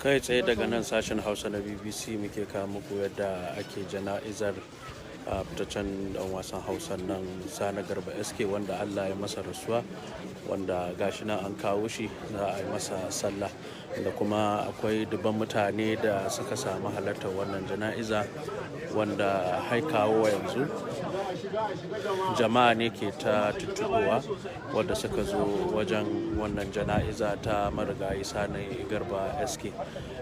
Kai tsaye daga nan sashen Hausa na BBC muke kawo muku yadda ake jana'izar a fitaccen dan wasan Hausa nan Sani Garba SK, wanda Allah ya masa rasuwa, wanda gashi nan an kawo shi za a yi masa sallah, da kuma akwai dubban mutane da suka samu halartar wannan jana'iza, wanda har kawo yanzu jama'a ne ke ta tuttuɗowa wadda suka zo wajen wannan jana'iza ta marigayi Sani Garba SK.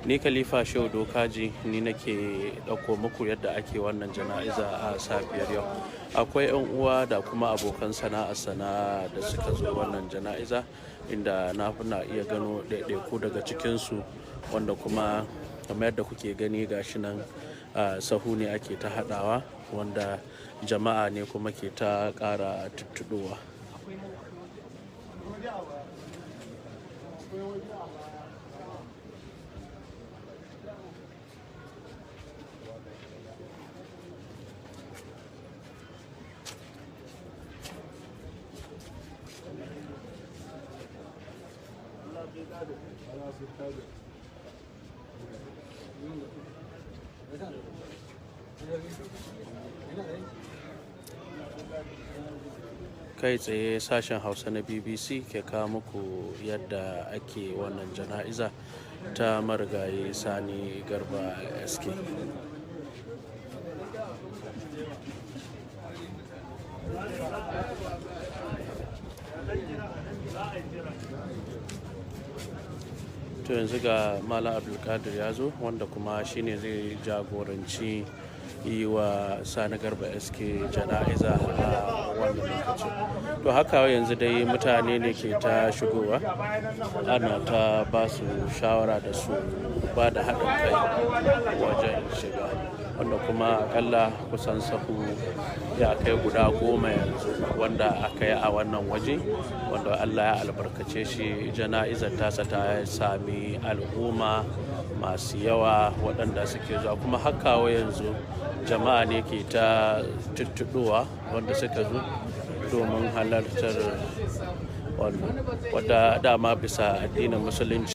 Ni Khalifa Shehu Dokaji ni nake ɗauko muku yadda ake wannan jana'iza a safiyar yau. Akwai 'yan uwa da kuma abokan sana'a sana'a da suka zo wannan jana'iza, inda na iya gano ɗaiɗaiku daga cikinsu, wanda kuma kamar yadda kuke gani gashi nan, sahu ne ake ta haɗawa, wanda jama'a ne kuma ke ta ƙara tuttuɗowa. Kai tsaye sashen Hausa na BBC ke kawo muku yadda ake wannan jana'iza ta marigayi Sani Garba SK. To, yanzu ga Malam Abdulkadir ya zo, wanda kuma shine zai jagoranci yi wa Sani Garba SK jana'iza a wannan lokaci. To, haka yanzu dai mutane ne ke ta shigowa, ana ta ba su shawara da su ba da haɗin kai wajen shiga, wanda kuma akalla kusan sahu ya kai guda 10 yanzu wanda aka yi a wannan waje, wanda Allah ya albarkace shi, jana'izar tasa ta sami al'umma masu yawa waɗanda suke zuwa. Kuma hakawa yanzu jama'a ne ke ta tuttuɗowa wanda suka zo domin halartar wannan, wadda dama bisa addinin Musulunci.